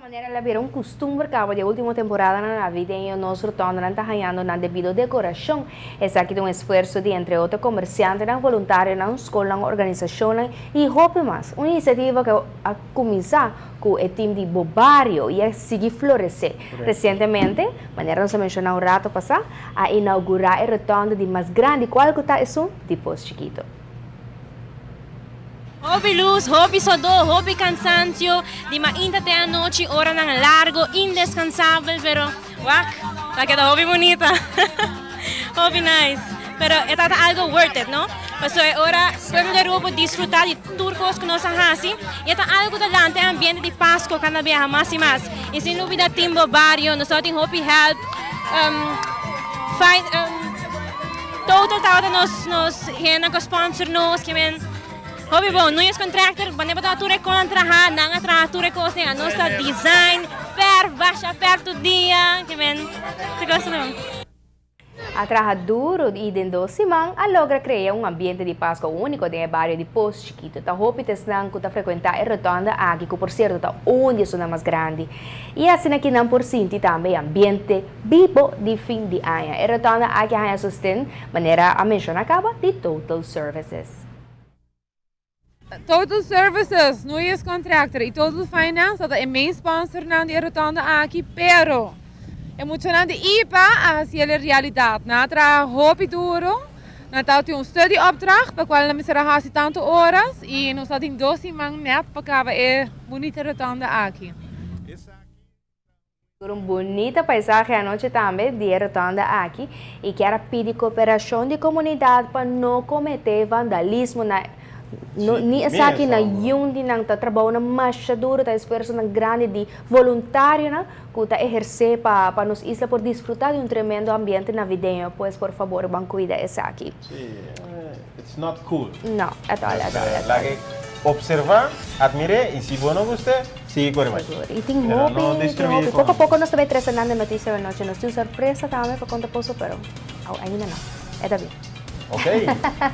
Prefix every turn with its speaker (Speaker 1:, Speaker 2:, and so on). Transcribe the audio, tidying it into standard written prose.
Speaker 1: Manera el a bira un kustumber kaba di e último temporadanan navideño, nos rotondanan ta hañando nan debido dekorashon. Esaki ta un esfuerso di entre otro komersiantenan, voluntarionan, skolnan, organisashonnan i hopi mas. Un inisiativa ku a kuminsá ku e tim di Bo Bario i a sigui floresé. Resientemente, manera nos a menshoná un rato pasá, a inaugurá e rotonda di mas grandi kual ku ta esun di Pos Chikito.
Speaker 2: Hopi luz, hopi sodó, hopi cansancio, di mainta te anochi, oranan largo, indescansabel, pero wak, ta keda hopi bunita, hopi nice, pero e ta algo worth it, no? Pasobra e ora pueblo di Aruba por disfruta di tur cos cu nos a haci, y e ta algo cu ta lanta e ambiente di Pasco cada biaha mas y mas, y sin lubida Team Bo Bario, nos tabatin hopi help, fine. Total tabata nos nos hendenan ku sponsor nos ke men hopi bon. Nuñez Contractor wanneer bo tabata tur e kon traha nan a traha tur e kosnan a nos ta design verf basha verf tur dia ke men tur kos ta bon.
Speaker 1: A traha duro y den dos siman a logra crea un ambiente di Pascua unico den e bario di Pos Chikito. Ta hopi ta esnan cu ta frecuenta e rotonda aki cu por cierto ta un di esunnan mas grandi y asina ki nan por sinti tambe e ambiente Bibo di fin di aña. E rotonda aki a haña sosten, manera a menshoná kaba, di Total Services.
Speaker 3: Total Services, Nuyes Contractor i Total Finance ta ta e main sponsornan di e rotonda aki, pero e muchanan di ipa a hasiel e realidat. Nan a traha hopi duro, nan tabatin un studie opdracht pa cual nan mester a hasi tanto oras i nos tabatin dos siman net pa caba e bunita rotonda aki.
Speaker 1: Tur un bunita paisahe anochi tambe di e rotonda aki y kier a pidi cooperacion di comunidad pa no comete vandalismo na no ni esaki na yun di nan ta trabounan masha duro ta esfuerzonan grandi di voluntarionan cu ta eherce pa pa nos isla por disfruta di un tremendo ambiente navideño pues por fabor ban cuida esaki.
Speaker 4: Sí, it's not cool.
Speaker 1: No, at all, at all, at all.
Speaker 4: Laga e observa, admir'é y si bo no gust'é, sigui kore bai.
Speaker 1: Sigur. Y tin
Speaker 4: Pero no
Speaker 1: hopi, tin
Speaker 4: destruí
Speaker 1: hopi.
Speaker 4: con.
Speaker 1: Poco a poco nos ta bay trece nan den noticia anochi. Nos tin un sorpresa tambe pa conta boso, pero ainda no. E ta bien.
Speaker 4: Ok.